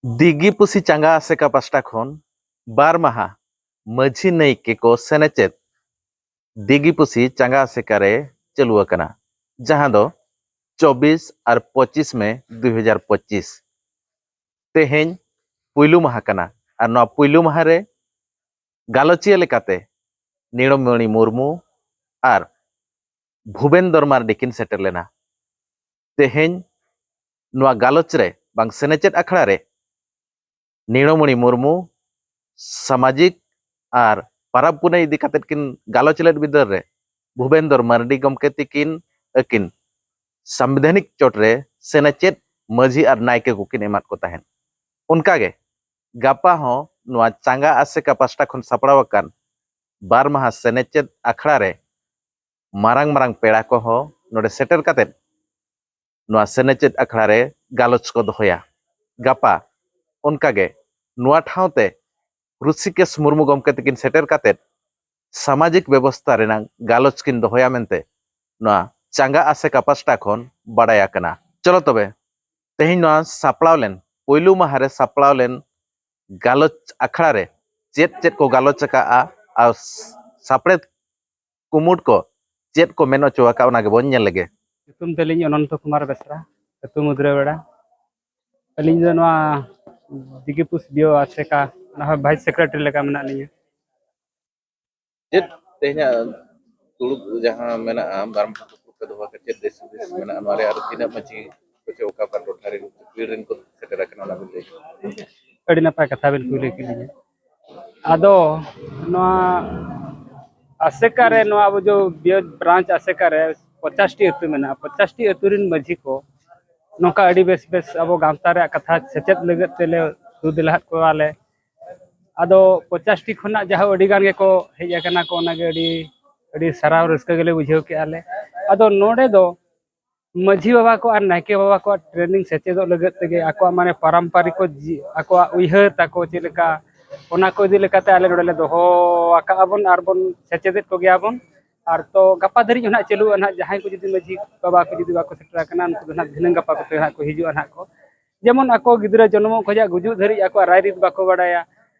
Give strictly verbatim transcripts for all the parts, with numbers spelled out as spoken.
ᱫᱤᱜᱤ ᱯᱩᱥᱤ ᱪᱟᱸᱜᱟ ᱟᱥᱮᱠᱟ ᱯᱟᱥᱴᱟ ᱠᱷᱚᱱ ᱵᱟᱨ ᱢᱟᱦᱟ ᱢᱟᱹᱡᱷᱤ ᱱᱟᱭᱠᱮ ᱠᱚ ᱥᱮᱱᱮᱪᱮᱫ ᱫᱤᱜᱤ ᱯᱩᱥᱤ ᱪᱟᱸᱜᱟ ᱟᱥᱮᱠᱟ ᱨᱮ ᱪᱟᱹᱞᱩ ᱟᱠᱟᱱᱟ, ᱡᱟᱦᱟᱸ ᱫᱚ ᱪᱚᱵᱵᱤᱥ ᱟᱨ ᱯᱚᱸᱪᱤᱥ ᱢᱮ ᱫᱩ ᱦᱟᱡᱟᱨ ᱯᱚᱸᱪᱤᱥ᱾ ᱛᱮᱦᱮᱧ ᱯᱩᱭᱞᱩ ᱢᱟᱦᱟ ᱠᱟᱱᱟ ᱟᱨ ᱱᱚᱣᱟ ᱯᱩᱭᱞᱩ ᱢᱟᱦᱟ ᱨᱮ ᱜᱟᱞᱚᱪᱤᱭᱟᱹ ᱞᱮᱠᱟᱛᱮ ᱱᱤᱲᱚᱢᱚᱬᱤ ᱢᱩᱨᱢᱩ ᱟᱨ ᱵᱷᱩᱵᱮᱱᱫᱚᱨ ᱢᱟᱨᱰᱤ ᱠᱤᱱ ᱥᱮᱴᱮᱨ ᱞᱮᱱᱟ᱾ ᱛᱮᱦᱮᱧ ᱱᱚᱣᱟ ᱜᱟᱞᱚᱪ ᱨᱮ ᱵᱟᱝ ᱥᱮᱱᱮᱪᱮᱫ ᱟᱠᱷᱲᱟ ᱨᱮ ᱱᱤᱲᱚᱢᱚᱬᱤ ᱢᱩᱨᱢᱩ ᱥᱟᱢᱟᱡᱤᱠ ᱟᱨ ᱯᱟᱨᱟᱵᱽ ᱯᱩᱱᱟᱹᱭ ᱤᱫᱤ ᱠᱟᱛᱮᱫ ᱠᱤᱱ ᱜᱟᱞᱚᱪ ᱞᱮᱫ ᱵᱤᱫᱟᱹᱞ ᱨᱮ ᱵᱷᱩᱵᱮᱱᱫᱚᱨ ᱢᱟᱨᱰᱤ ᱜᱚᱢᱠᱮ ᱛᱤᱠᱤᱱ ᱟᱹᱠᱤᱱ ᱥᱟᱢᱵᱤᱫᱷᱟᱱᱤᱠ ᱪᱚᱴ ᱨᱮ ᱥᱮᱱᱮᱪᱮᱫ ᱢᱟᱹᱡᱷᱤ ᱟᱨ ᱱᱟᱭᱠᱮ ᱠᱚᱠᱤᱱ ᱮᱢᱟᱫ ᱠᱚ ᱛᱟᱦᱮᱸᱫ᱾ ᱚᱱᱠᱟᱜᱮ ᱜᱟᱯᱟ ᱦᱚᱸ ᱱᱚᱣᱟ ᱪᱟᱸᱜᱟ ᱟᱥᱮᱠᱟ ᱯᱟᱥᱴᱟ ᱠᱷᱚᱱ ᱥᱟᱯᱲᱟᱣ ᱟᱠᱟᱱ ᱵᱟᱨ ᱢᱟᱦᱟ ᱥᱮᱱᱮᱪᱮᱫ ᱟᱠᱷᱲᱟ ᱨᱮ ᱢᱟᱨᱟᱝ ᱢᱟᱨᱟᱝ ᱯᱮᱲᱟ ᱠᱚᱦᱚᱸ ᱱᱚᱰᱮ ᱥᱮᱴᱮᱨ ᱠᱟᱛᱮᱫ ᱱᱚᱣᱟ ᱥᱮᱱᱮᱪᱮᱫ ᱟᱠᱷᱲᱟ ᱨᱮ ᱜᱟᱞᱚᱪ ᱠᱚ ᱫᱚᱦᱚᱭᱟ᱾ ᱜᱟᱯᱟ ᱚᱱᱠᱟᱜᱮ ᱱᱚᱣᱟ ᱴᱷᱟᱶ ᱛᱮ ᱨᱩᱥᱤᱠᱮᱥ ᱢᱩᱨᱢᱩ ᱜᱚᱢᱠᱮ ᱛᱤᱠᱤᱱ ᱥᱮᱴᱮᱨ ᱠᱟᱛᱮᱫ ᱥᱟᱢᱟᱡᱤᱠ ᱵᱮᱵᱚᱥᱛᱷᱟ ᱨᱮᱱᱟᱜ ᱜᱟᱞᱚᱪ ᱠᱤᱱ ᱫᱚᱦᱚᱭᱟ ᱢᱮᱱᱛᱮ ᱱᱚᱣᱟ ᱪᱟᱸᱜᱟ ᱟᱥᱮᱠᱟ ᱯᱟᱥᱴᱟ ᱠᱷᱚᱱ ᱵᱟᱲᱟᱭ ᱟᱠᱟᱱᱟ᱾ ᱪᱚᱞᱚ ᱛᱚᱵᱮ, ᱛᱮᱦᱮᱧ ᱱᱚᱣᱟ ᱥᱟᱯᱲᱟᱣ ᱞᱮᱱ, ᱯᱩᱭᱞᱩ ᱢᱟᱦᱟ ᱨᱮ ᱥᱟᱯᱲᱟᱣ ᱞᱮᱱ ᱜᱟᱞᱚᱪ ᱟᱠᱷᱲᱟ ᱨᱮ ᱪᱮᱫ ᱪᱮᱫ ᱠᱚ ᱜᱟᱞᱚᱪ ᱟᱠᱟᱫᱼᱟ ᱟᱨ ᱥᱟᱯᱲᱮᱫ ᱠᱩᱢᱩᱴ ᱠᱚ ᱪᱮᱫ ᱠᱚ ᱢᱮᱱ ᱦᱚᱪᱚ ᱟᱠᱟᱫ, ᱚᱱᱟ ᱜᱮᱵᱚᱱ ᱧᱮᱞ ᱞᱮᱜᱮ᱾ ᱧᱩᱛᱩᱢ ᱛᱟᱹᱞᱤᱧ ᱚᱱᱚᱱᱛᱚ ᱠᱩᱢᱟᱨ ᱵᱮᱥᱨᱟ, ᱟᱹᱛᱩ ᱢᱩᱫᱽᱨᱟᱹ ᱵᱮᱲᱟ᱾ ᱟᱹᱞᱤᱧ ᱫᱚ ᱱᱚᱣᱟ ᱫᱤᱜᱤᱯᱩᱥ ᱵᱤᱭᱳ ᱟᱥᱮᱠᱟ, ᱚᱱᱟ ᱦᱚᱸ ᱵᱷᱟᱭᱤᱥ ᱥᱮᱠᱨᱮᱴᱟᱨᱤ ᱞᱮᱠᱟ ᱢᱮᱱᱟᱜ ᱞᱤᱧᱟ᱾ ᱪᱮᱫ ᱛᱮᱦᱮᱧᱟᱜ ᱫᱩᱲᱩᱵ ᱡᱟᱦᱟᱸ ᱢᱮᱱᱟᱜᱼᱟ, ᱵᱟᱨ ᱢᱟᱦᱟ ᱫᱩᱯᱲᱩᱵ ᱯᱮ ᱫᱚᱦᱚ ᱟᱠᱟᱫ, ᱪᱮᱫ ᱫᱤᱥ ᱦᱩᱫᱤᱥ ᱢᱮᱱᱟᱜᱼᱟ ᱱᱚᱣᱟ ᱨᱮ, ᱟᱨ ᱛᱤᱱᱟᱹᱜ ᱢᱟᱹᱡᱷᱤ ᱠᱚ ᱪᱮ ᱚᱠᱟ ᱚᱠᱟ ᱴᱚᱴᱷᱟ ᱨᱮᱱ ᱯᱤᱲ ᱨᱮᱱ ᱠᱚ ᱥᱮᱴᱮᱨ ᱟᱠᱟᱱᱟ, ᱚᱱᱟ ᱵᱤᱱ ᱞᱟᱹᱭ ᱠᱮᱫᱟ? ᱟᱹᱰᱤ ᱱᱟᱯᱟᱭ ᱠᱟᱛᱷᱟ ᱵᱤᱱ ᱠᱩᱞᱤ ᱠᱤᱫᱤᱧᱟ᱾ ᱟᱫᱚ ᱱᱚᱣᱟ ᱟᱥᱮᱠᱟ ᱨᱮ, ᱱᱚᱣᱟ ᱟᱵᱚ ᱡᱚ ᱵᱤᱭᱚ ᱵᱨᱟᱧᱪ ᱟᱥᱮᱠᱟ ᱨᱮ ᱯᱚᱧᱪᱟᱥ ᱴᱤ ᱟᱹᱛᱩ ᱢᱮᱱᱟᱜᱼᱟ᱾ ᱯᱚᱧᱪᱟᱥ ᱴᱤ ᱟᱹᱛᱩ ᱨᱮᱱ ᱢᱟᱹᱡᱷᱤ ᱠᱚ ᱱᱚᱝᱠᱟ ᱟᱹᱰᱤ ᱵᱮᱥ ᱵᱮᱥ ᱟᱵᱚ ᱜᱟᱶᱛᱟ ᱨᱮᱭᱟᱜ ᱠᱟᱛᱷᱟ ᱥᱮᱪᱮᱫ ᱞᱟᱹᱜᱤᱫ ᱛᱮᱞᱮ ᱫᱩ ᱫᱮᱞᱟᱦᱟᱫ ᱠᱚᱣᱟᱞᱮ᱾ ᱟᱫᱚ ᱯᱚᱧᱪᱟᱥ ᱴᱤ ᱠᱷᱚᱱᱟᱜ ᱡᱟᱦᱟᱸ ᱟᱹᱰᱤ ᱜᱟᱱ ᱜᱮᱠᱚ ᱦᱮᱡ ᱟᱠᱟᱱᱟ ᱠᱚ, ᱚᱱᱟᱜᱮ ᱟᱹᱰᱤ, ᱟᱹᱰᱤ ᱥᱟᱨᱦᱟᱣ ᱨᱟᱹᱥᱠᱟᱹ ᱜᱮᱞᱮ ᱵᱩᱡᱷᱟᱹᱣ ᱠᱮᱜᱼᱟ ᱞᱮ᱾ ᱟᱫᱚ ᱱᱚᱰᱮ ᱫᱚ ᱢᱟᱹᱡᱷᱤ ᱵᱟᱵᱟ ᱠᱚ ᱟᱨ ᱱᱟᱭᱠᱮ ᱵᱟᱵᱟ ᱠᱚᱣᱟᱜ ᱴᱨᱮᱱᱤᱝ ᱥᱮᱪᱮᱫᱚᱜ ᱞᱟᱹᱜᱤᱫ ᱛᱮᱜᱮ ᱟᱠᱚᱣᱟᱜ ᱢᱟᱱᱮ ᱯᱟᱨᱟᱢᱯᱟᱨᱤᱠ ᱠᱚ ᱡᱤ-, ᱟᱠᱚᱣᱟᱜ ᱩᱭᱦᱟᱹᱨ ᱛᱟᱠᱚ ᱪᱮᱫ ᱞᱮᱠᱟ, ᱚᱱᱟ ᱠᱚ ᱤᱫᱤ ᱞᱮᱠᱟᱛᱮ ᱟᱞᱮ ᱱᱚᱰᱮ ᱞᱮ ᱫᱚᱦᱚ ᱟᱠᱟᱫᱼᱟ ᱵᱚᱱ ᱟᱨ ᱵᱚᱱ ᱥᱮᱪᱮᱫᱮᱫ ᱠᱚᱜᱮᱭᱟ ᱵᱚᱱ᱾ ᱟᱨ ᱛᱚ ᱜᱟᱯᱟ ᱫᱷᱟᱹᱨᱤᱡ ᱦᱚᱸ ᱱᱟᱦᱟᱜ ᱪᱟᱹᱞᱩᱜᱼᱟ ᱱᱟᱦᱟᱜ, ᱡᱟᱦᱟᱸᱭ ᱠᱚ ᱡᱩᱫᱤ ᱢᱟᱹᱡᱷᱤ ᱵᱟᱵᱟ ᱠᱚ ᱡᱩᱫᱤ ᱵᱟᱠᱚ ᱥᱮᱴᱮᱨ ᱟᱠᱟᱱᱟ, ᱩᱱᱠᱩ ᱫᱚ ᱱᱟᱦᱟᱜ ᱫᱷᱤᱱᱟᱹᱝ ᱜᱟᱯᱟ ᱠᱚᱛᱮ ᱱᱟᱦᱟᱜ ᱠᱚ ᱦᱤᱡᱩᱜᱼᱟ ᱱᱟᱦᱟᱜ ᱠᱚ᱾ ᱡᱮᱢᱚᱱ ᱟᱠᱚ ᱜᱤᱫᱽᱨᱟᱹ ᱡᱚᱱᱢᱚᱜ ᱠᱷᱚᱱᱟᱜ ᱜᱩᱡᱩᱜ ᱫᱷᱟᱹᱨᱤᱡ ᱟᱠᱚᱣᱟᱜ ᱨᱟᱭᱨᱤᱛ ᱵᱟᱠᱚ ᱵᱟᱲᱟᱭᱟ᱾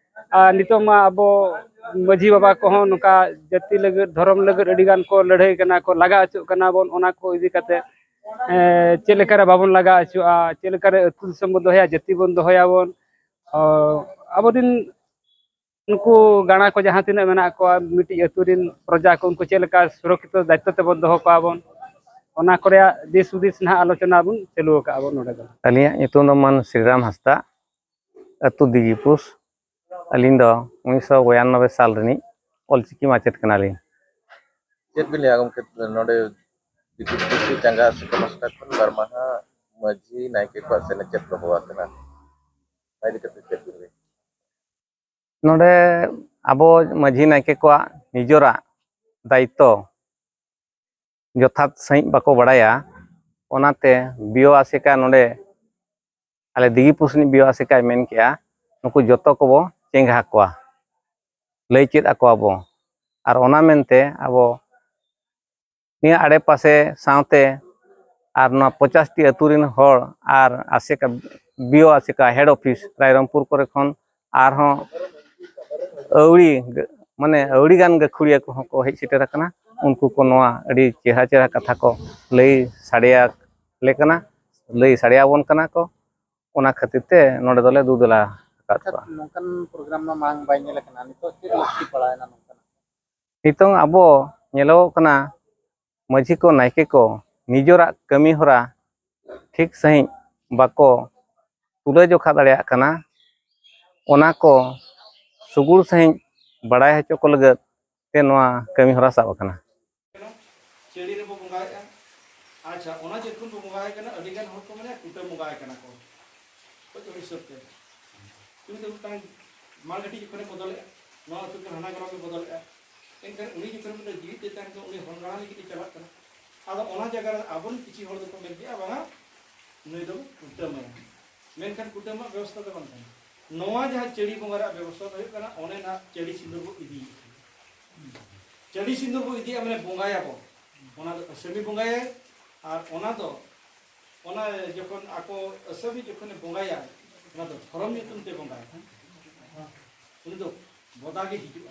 ᱟᱨ ᱱᱤᱛᱚᱜ ᱢᱟ ᱟᱵᱚ ᱢᱟᱹᱡᱷᱤ ᱵᱟᱵᱟ ᱠᱚᱦᱚᱸ ᱱᱚᱝᱠᱟ ᱡᱟᱹᱛᱤ ᱞᱟᱹᱜᱤᱫ, ᱫᱷᱚᱨᱚᱢ ᱞᱟᱹᱜᱤᱫ ᱟᱹᱰᱤ ᱜᱟᱱ ᱠᱚ ᱞᱟᱹᱲᱦᱟᱹᱭ ᱠᱟᱱᱟ, ᱠᱚ ᱞᱟᱜᱟ ᱦᱚᱪᱚᱜ ᱠᱟᱱᱟ ᱵᱚᱱ᱾ ᱚᱱᱟ ᱠᱚ ᱤᱫᱤ ᱠᱟᱛᱮ, ᱮ, ᱪᱮᱫ ᱞᱮᱠᱟᱨᱮ ᱵᱟᱵᱚᱱ ᱞᱟᱜᱟ ᱦᱚᱪᱚᱜᱼᱟ, ᱪᱮᱫ ᱞᱮᱠᱟᱨᱮ ᱟᱹᱛᱩ ᱫᱤᱥᱚᱢ ᱵᱚᱱ ᱫᱚᱦᱚᱭᱟ, ᱡᱟᱹᱛᱤ ᱵᱚᱱ ᱫᱚᱦᱚᱭᱟᱵᱚᱱ, ᱚ, ᱟᱵᱚᱨᱮᱱ ᱱᱩᱠᱩ ᱜᱟᱬᱟ ᱠᱚ ᱡᱟᱦᱟᱸ ᱛᱤᱱᱟᱹᱜ ᱢᱮᱱᱟᱜ ᱠᱚᱣᱟ, ᱢᱤᱫᱴᱤᱡ ᱟᱹᱛᱩ ᱨᱮᱱ ᱯᱨᱚᱡᱟ ᱠᱚ, ᱩᱱᱠᱩ ᱪᱮᱫ ᱞᱮᱠᱟ ᱥᱩᱨᱚᱠᱠᱷᱤᱛᱚ ᱫᱟᱭᱤᱛᱛᱚ ᱛᱮᱵᱚᱱ ᱫᱚᱦᱚ ᱠᱚᱣᱟ ᱵᱚᱱ, ᱚᱱᱟ ᱠᱚ ᱨᱮᱭᱟᱜ ᱫᱤᱥ ᱦᱩᱫᱤᱥ ᱱᱟᱦᱟᱜ ᱟᱞᱳᱪᱚᱱᱟ ᱵᱚᱱ ᱪᱟᱹᱞᱩ ᱟᱠᱟᱫᱼᱟ ᱵᱚᱱ ᱱᱚᱰᱮ ᱫᱚ᱾ ᱟᱹᱞᱤᱧᱟᱜ ᱧᱩᱛᱩᱢ ᱫᱚ ᱢᱟᱹᱱ ᱥᱨᱤᱨᱟᱢ ᱦᱟᱸᱥᱫᱟ, ᱟᱹᱛᱩ ᱫᱤᱜᱤᱯᱩᱥ᱾ ᱟᱹᱞᱤᱧ ᱫᱚ ᱩᱱᱤᱥᱥᱚ ᱵᱟᱭᱟᱱᱱᱚᱵᱵᱳᱭ ᱥᱟᱞ ᱨᱤᱱᱤᱡ ᱚᱞᱪᱤᱠᱤ ᱢᱟᱪᱮᱫ ᱠᱟᱱᱟᱞᱤᱧ᱾ ᱪᱮᱫ ᱵᱤᱱ ᱞᱟᱹᱭᱟ ᱜᱚᱢᱠᱮ, ᱱᱚᱰᱮ ᱫᱤᱜᱤᱯᱩᱥᱤ ᱪᱟᱸᱜᱟ ᱟᱥᱮᱠᱟ ᱯᱟᱥᱴᱟ ᱠᱷᱚᱱ ᱵᱟᱨ ᱢᱟᱦᱟ ᱢᱟᱹᱡᱷᱤ ᱱᱟᱭᱠᱮ ᱠᱚᱣᱟᱜ ᱥᱮᱱᱮᱪᱮᱫ ᱫᱚᱦᱚ ᱟᱠᱟᱱᱟ, ᱚᱱᱟ ᱤᱫᱤ ᱠᱟᱛᱮ ᱪᱮᱫ ᱵᱤᱱ ᱞᱟᱹᱭᱟ? ᱱᱚᱰᱮ ᱟᱵᱚ ᱢᱟᱹᱡᱷᱤ ᱱᱟᱭᱠᱮ ᱠᱚᱣᱟᱜ ᱱᱤᱡᱚᱨᱟᱜ ᱫᱟᱭᱤᱛᱛᱚ ᱡᱚᱛᱷᱟᱛ ᱥᱟᱺᱦᱤᱡ ᱵᱟᱠᱚ ᱵᱟᱲᱟᱭᱟ᱾ ᱚᱱᱟᱛᱮ ᱵᱤᱭᱳ ᱟᱥᱮᱠᱟ ᱱᱚᱰᱮ ᱟᱞᱮ ᱫᱤᱜᱤᱯᱩᱥ ᱨᱤᱱᱤᱡ ᱵᱤᱭᱳ ᱟᱥᱮᱠᱟᱭ ᱢᱮᱱ ᱠᱮᱜᱼᱟ, ᱱᱩᱠᱩ ᱡᱚᱛᱚ ᱠᱚᱵᱚ ᱪᱮᱸᱜᱷᱟ ᱠᱚᱣᱟ, ᱞᱟᱹᱭ ᱪᱮᱫ ᱟᱠᱚᱣᱟ ᱵᱚ᱾ ᱟᱨ ᱚᱱᱟ ᱢᱮᱱᱛᱮ ᱟᱵᱚ ᱱᱤᱭᱟᱹ ᱟᱲᱮᱯᱟᱥᱮ ᱥᱟᱶᱛᱮ ᱟᱨ ᱱᱚᱣᱟ ᱯᱚᱪᱟᱥ ᱴᱤ ᱟᱹᱛᱩ ᱨᱤᱱ ᱦᱚᱲ ᱟᱨ ᱟᱥᱮᱠᱟ, ᱵᱤᱭᱳ ᱟᱥᱮᱠᱟ ᱦᱮᱰ ᱚᱯᱷᱤᱥ ᱨᱟᱭᱨᱚᱝᱯᱩᱨ ᱠᱚᱨᱮ ᱠᱷᱚᱱ ᱟᱨᱦᱚᱸ ᱟᱹᱣᱲᱤ, ᱢᱟᱱᱮ ᱟᱹᱣᱲᱤ ᱜᱟᱱ ᱜᱟᱹᱠᱷᱩᱲᱤᱭᱟᱹ ᱠᱚᱦᱚᱸ ᱠᱚ ᱦᱮᱡ ᱥᱮᱴᱮᱨ ᱟᱠᱟᱱᱟ᱾ ᱩᱱᱠᱩ ᱠᱚ ᱱᱚᱣᱟ ᱟᱹᱰᱤ ᱪᱮᱦᱨᱟ ᱪᱮᱦᱨᱟ ᱠᱟᱛᱷᱟ ᱠᱚ ᱞᱟᱹᱭ ᱥᱟᱰᱮᱭᱟᱞᱮ ᱠᱟᱱᱟ, ᱞᱟᱹᱭ ᱥᱟᱰᱮᱭᱟᱵᱚᱱ ᱠᱟᱱᱟ ᱠᱚ᱾ ᱚᱱᱟ ᱠᱷᱟᱹᱛᱤᱨ ᱛᱮ ᱱᱚᱰᱮ ᱫᱚᱞᱮ ᱫᱩ ᱫᱮᱞᱟ ᱟᱠᱟᱫ ᱟᱪᱪᱷᱟ, ᱠᱚᱣᱟ᱾ ᱱᱚᱝᱠᱟᱱ ᱯᱨᱳᱜᱨᱟᱢ ᱢᱟ ᱢᱟᱲᱟᱝ ᱵᱟᱭ ᱧᱮᱞ ᱟᱠᱟᱱᱟ, ᱱᱤᱛᱚᱜ ᱪᱮᱫ ᱞᱟᱹᱠᱛᱤ ᱯᱟᱲᱟᱣᱮᱱᱟ ᱱᱚᱝᱠᱟᱱᱟᱜ? ᱱᱤᱛᱚᱝ ᱟᱵᱚ ᱧᱮᱞᱚᱜᱚᱜ ᱠᱟᱱᱟ, ᱢᱟᱹᱡᱷᱤ ᱠᱚ, ᱱᱟᱭᱠᱮ ᱠᱚ ᱱᱤᱡᱚᱨᱟᱜ ᱠᱟᱹᱢᱤ ᱦᱚᱨᱟ ᱴᱷᱤᱠ ᱥᱟᱺᱦᱤᱡ ᱵᱟᱠᱚ ᱛᱩᱞᱟᱹᱡᱚᱠᱷᱟ ᱫᱟᱲᱮᱭᱟᱜ ᱠᱟᱱᱟ᱾ ᱚᱱᱟ ᱠᱚ ᱥᱩᱜᱩᱲ ᱥᱟᱺᱦᱤᱡ ᱵᱟᱲᱟᱭ ᱦᱚᱪᱚ ᱠᱚ ᱞᱟᱹᱜᱤᱫ ᱛᱮ ᱱᱚᱣᱟ ᱠᱟᱹᱢᱤ ᱦᱚᱨᱟ ᱥᱟᱵ ᱟᱠᱟᱱᱟ᱾ ᱪᱟᱹᱲᱤ ᱨᱮᱵᱚ ᱵᱚᱸᱜᱟᱭᱮᱫᱼᱟ᱾ ᱟᱪᱪᱷᱟ, ᱚᱱᱟ ᱡᱚᱠᱷᱚᱱ ᱵᱚ ᱵᱚᱸᱜᱟᱭ ᱠᱟᱱᱟ, ᱟᱹᱰᱤ ᱜᱟᱱ ᱦᱚᱲ ᱠᱚ ᱢᱮᱱᱟ ᱠᱩᱴᱟᱹᱢ ᱵᱚᱸᱜᱟᱭ ᱠᱟᱱᱟ ᱠᱚ᱾ ᱦᱳᱭ, ᱚᱱᱟ ᱦᱤᱥᱟᱹᱵ ᱛᱮ ᱩᱱᱤ ᱫᱚ ᱢᱤᱫᱴᱟᱝ ᱢᱟᱲ ᱜᱷᱟᱹᱴᱤ ᱡᱚᱠᱷᱚᱱᱮ ᱵᱚᱫᱚᱞᱮᱫᱼᱟ, ᱱᱚᱣᱟ ᱟᱹᱛᱩ ᱠᱷᱚᱱ ᱦᱟᱱᱟ ᱜᱚᱲᱚ ᱠᱚ ᱵᱚᱫᱚᱞᱮᱫᱼᱟ, ᱮᱱᱠᱷᱟᱱ ᱩᱱᱤ ᱡᱚᱠᱷᱚᱱ ᱢᱤᱫᱴᱟᱝ ᱡᱤᱣᱤᱫ ᱛᱮ ᱛᱟᱦᱮᱱ ᱠᱷᱟᱱ ᱩᱱᱤ ᱦᱚᱲ ᱜᱟᱬᱟ ᱞᱟᱹᱜᱤᱫ ᱮ ᱪᱟᱞᱟᱜ ᱠᱟᱱᱟ᱾ ᱟᱫᱚ ᱚᱱᱟ ᱡᱟᱭᱜᱟ ᱨᱮ ᱟᱵᱚᱨᱮᱱ ᱠᱤᱪᱷᱩ ᱦᱚᱲ ᱫᱚᱠᱚ ᱢᱮᱱ ᱠᱮᱜᱼᱟ, "ᱵᱟᱝᱟ, ᱱᱩᱭ ᱫᱚ ᱠᱩᱴᱟᱹᱢᱟᱭᱟ", ᱢᱮᱱᱠᱷᱟᱱ ᱠᱩᱴᱟᱹᱢᱟᱜ ᱵᱮᱵᱚᱥᱛᱷᱟ ᱫᱚ ᱵᱟᱝ ᱠᱟᱱᱟ᱾ ᱱᱚᱣᱟ ᱡᱟᱦᱟᱸ ᱪᱟᱹᱲᱤ ᱵᱚᱸᱜᱟ ᱨᱮᱭᱟᱜ ᱵᱮᱵᱚᱥᱛᱷᱟ ᱫᱚ ᱦᱩᱭᱩᱜ ᱠᱟᱱᱟ, ᱚᱱᱮ ᱱᱟᱜ ᱪᱟᱹᱲᱤ ᱥᱤᱸᱫᱩᱨ ᱵᱚ ᱤᱫᱤᱭᱮᱫ ᱠᱟᱱᱟ᱾ ᱪᱟᱹᱲᱤ ᱥᱤᱸᱫᱩᱨ ᱵᱚ ᱤᱫᱤᱭᱟ, ᱢᱟᱱᱮ ᱵᱚᱸᱜᱟᱭᱟᱵᱚ, ᱚᱱᱟ ᱫᱚ ᱟᱹᱥᱟᱹᱢᱤ ᱵᱚᱸᱜᱟᱭᱟᱭ᱾ ᱟᱨ ᱚᱱᱟ ᱫᱚ ᱚᱱᱟ ᱡᱚᱠᱷᱚᱱ ᱟᱠᱚ ᱟᱹᱥᱟᱹᱢᱤ ᱡᱚᱠᱷᱚᱱᱮ ᱵᱚᱸᱜᱟᱭᱟ, ᱚᱱᱟ ᱫᱚ ᱫᱷᱚᱨᱚᱢ ᱧᱩᱛᱩᱢ ᱛᱮ ᱵᱚᱸᱜᱟᱭᱟ, ᱩᱱᱤ ᱫᱚ ᱵᱚᱫᱟ ᱜᱮ ᱦᱤᱡᱩᱜᱼᱟ᱾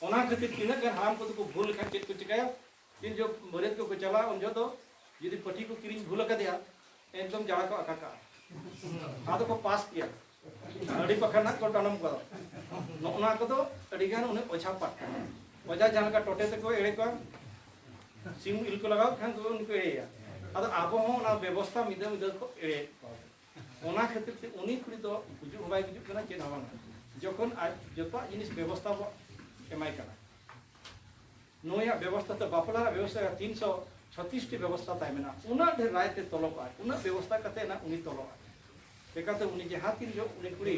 ᱚᱱᱟ ᱠᱷᱟᱹᱛᱤᱨ ᱛᱤᱱᱟᱹᱜ ᱜᱟᱱ ᱦᱟᱲᱟᱢ ᱠᱚᱫᱚ ᱠᱚ ᱵᱷᱩᱞ ᱞᱮᱠᱷᱟᱱ ᱪᱮᱫ ᱠᱚ ᱪᱤᱠᱟᱹᱭᱟ? ᱛᱤᱱ ᱡᱚᱠᱷᱚᱱ ᱵᱟᱹᱨᱭᱟᱹᱛ ᱠᱚᱠᱚ ᱪᱟᱞᱟᱜᱼᱟ, ᱩᱱ ᱡᱚᱦᱚᱜ ᱫᱚ ᱡᱩᱫᱤ ᱯᱟᱹᱴᱷᱤ ᱠᱚ ᱠᱤᱨᱤᱧ ᱵᱷᱩᱞ ᱟᱠᱟᱫᱮᱭᱟ, ᱮᱠᱫᱚᱢ ᱡᱟᱲᱟ ᱠᱚ ᱟᱠᱟ ᱠᱟᱜᱼᱟ᱾ ᱟᱫᱚ ᱠᱚ ᱯᱟᱥ ᱠᱮᱭᱟ, ᱟᱹᱰᱤ ᱵᱟᱠᱷᱟᱱ ᱦᱟᱸᱜ ᱠᱚ ᱰᱟᱸᱰᱚᱢ ᱠᱚᱣᱟ᱾ ᱱᱚᱜᱼᱚ ᱱᱚᱣᱟ ᱠᱚᱫᱚ ᱟᱹᱰᱤ ᱜᱟᱱ ᱩᱱᱤ ᱚᱡᱷᱟ ᱯᱟᱴ ᱠᱟᱱᱟ᱾ ᱚᱡᱷᱟ ᱡᱟᱦᱟᱸ ᱞᱮᱠᱟ ᱴᱚᱴᱮ ᱛᱮᱠᱚ ᱮᱲᱮ ᱠᱚᱣᱟ, ᱥᱤᱢ ᱤᱞ ᱠᱚ ᱞᱟᱜᱟᱣ ᱠᱷᱟᱱ ᱫᱚ ᱩᱱᱤ ᱠᱚ ᱮᱲᱮᱭᱟ᱾ ᱟᱫᱚ ᱟᱵᱚ ᱦᱚᱸ ᱚᱱᱟ ᱵᱮᱵᱚᱥᱛᱷᱟ ᱢᱤᱫ ᱫᱷᱟᱣ ᱢᱤᱫ ᱫᱷᱟᱣ ᱠᱚ ᱮᱲᱮᱭᱮᱫ ᱠᱚᱣᱟ᱾ ᱚᱱᱟ ᱠᱷᱟᱹᱛᱤᱨ ᱛᱮ ᱩᱱᱤ ᱠᱩᱲᱤ ᱫᱚ ᱜᱩᱡᱩᱜ ᱦᱚᱸ ᱵᱟᱭ ᱜᱩᱡᱩᱜ ᱠᱟᱱᱟ, ᱪᱮᱫ ᱦᱚᱸ ᱵᱟᱝ᱾ ᱡᱚᱠᱷᱚᱱ ᱟᱡ ᱡᱚᱛᱚᱣᱟᱜ ᱡᱤᱱᱤᱥ ᱵᱮᱵᱚᱥᱛᱷᱟ ᱵᱚ ᱮᱢᱟᱭ ᱠᱟᱱᱟ, ᱱᱩᱭᱟᱜ ᱵᱮᱵᱚᱥᱛᱷᱟ ᱛᱮ ᱵᱟᱯᱞᱟ ᱨᱮᱱᱟᱜ ᱵᱮᱵᱚᱥᱛᱷᱟ ᱛᱤᱱᱥᱚ ᱪᱷᱚᱛᱤᱥ ᱴᱤ ᱵᱮᱵᱚᱥᱛᱷᱟ ᱛᱟᱭ ᱢᱮᱱᱟᱜᱼᱟ᱾ ᱩᱱᱟᱹᱜ ᱰᱷᱮᱨ ᱨᱟᱭ ᱛᱮ ᱛᱚᱞᱚᱵ ᱟᱭ, ᱩᱱᱟᱹᱜ ᱵᱮᱵᱚᱥᱛᱷᱟ ᱠᱟᱛᱮ ᱱᱟᱜ ᱩᱱᱤ ᱛᱚᱞᱚᱵ ᱟᱭ᱾ ᱪᱮᱠᱟᱛᱮ ᱩᱱᱤ ᱡᱟᱦᱟᱸ ᱛᱤᱱ ᱡᱚᱦᱚᱜ ᱩᱱᱤ ᱠᱩᱲᱤ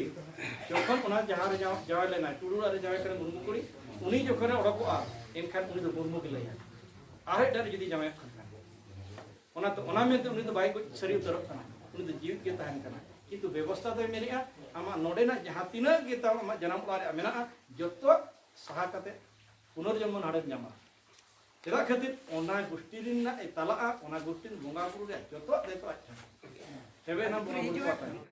ᱡᱚᱠᱷᱚᱱ ᱚᱱᱟ ᱡᱟᱦᱟᱸ ᱨᱮ ᱡᱟᱶ-, ᱡᱟᱶᱟᱭ ᱞᱮᱱᱟᱭ, ᱴᱩᱰᱩ ᱚᱲᱟᱜ ᱨᱮ ᱡᱟᱶᱟᱭ ᱠᱟᱱᱟ ᱢᱩᱨᱢᱩ ᱠᱩᱲᱤ, ᱩᱱᱤ ᱡᱚᱠᱷᱚᱱᱮ ᱚᱰᱚᱠᱚᱜᱼᱟ, ᱮᱱᱠᱷᱟᱱ ᱩᱱᱤ ᱫᱚ ᱢᱩᱨᱢᱩ ᱜᱮ ᱞᱟᱹᱭᱟ᱾ ᱟᱨ ᱮᱴᱟᱜ ᱨᱮ ᱡᱩᱫᱤ ᱡᱟᱶᱟᱭᱚᱜ ᱠᱷᱟᱱ, ᱚᱱᱟ ᱛᱮ, ᱚᱱᱟ ᱢᱮᱱᱛᱮ ᱩᱱᱤ ᱫᱚ ᱵᱟᱭ ᱜᱚᱡ ᱥᱟᱹᱨᱤ ᱩᱛᱟᱹᱨᱚᱜ ᱠᱟᱱᱟ, ᱩᱱᱤ ᱫᱚ ᱡᱤᱣᱤᱫ ᱜᱮ ᱛᱟᱦᱮᱱ ᱠᱟᱱᱟ᱾ ᱠᱤᱱᱛᱩ ᱵᱮᱵᱚᱥᱛᱷᱟ ᱫᱚᱭ ᱢᱮᱱᱮᱫᱼᱟ, ᱟᱢᱟᱜ ᱱᱚᱰᱮᱱᱟᱜ ᱡᱟᱦᱟᱸ ᱛᱤᱱᱟᱹᱜ ᱜᱮ ᱛᱟᱢ ᱟᱢᱟᱜ ᱡᱟᱱᱟᱢ ᱚᱲᱟᱜ ᱨᱮᱭᱟᱜ ᱢᱮᱱᱟᱜᱼᱟ, ᱡᱚᱛᱚ ᱥᱟᱦᱟ ᱠᱟᱛᱮ ᱯᱩᱱᱚᱨᱡᱚᱱᱢᱚ ᱱᱟᱰᱮᱢ ᱧᱟᱢᱟ᱾ ᱪᱮᱫᱟᱜ ᱠᱷᱟᱹᱛᱤᱨ? ᱚᱱᱟ ᱜᱩᱥᱴᱤ ᱨᱮᱱᱟᱜ ᱮ ᱛᱟᱞᱟᱜᱼᱟ, ᱚᱱᱟ ᱜᱩᱥᱴᱤ ᱨᱮᱱ ᱵᱚᱸᱜᱟ ᱵᱩᱨᱩ ᱨᱮᱭᱟᱜ ᱡᱚᱛᱚᱣᱟᱜ ᱫᱟᱭᱤᱛᱛᱚ ᱟᱡ ᱴᱷᱮᱱ᱾ ᱛᱚᱵᱮ ᱮᱱᱟᱝ ᱵᱚᱸᱜᱟ ᱵᱩᱨᱩ ᱠᱚ ᱟᱛᱟᱭᱟ᱾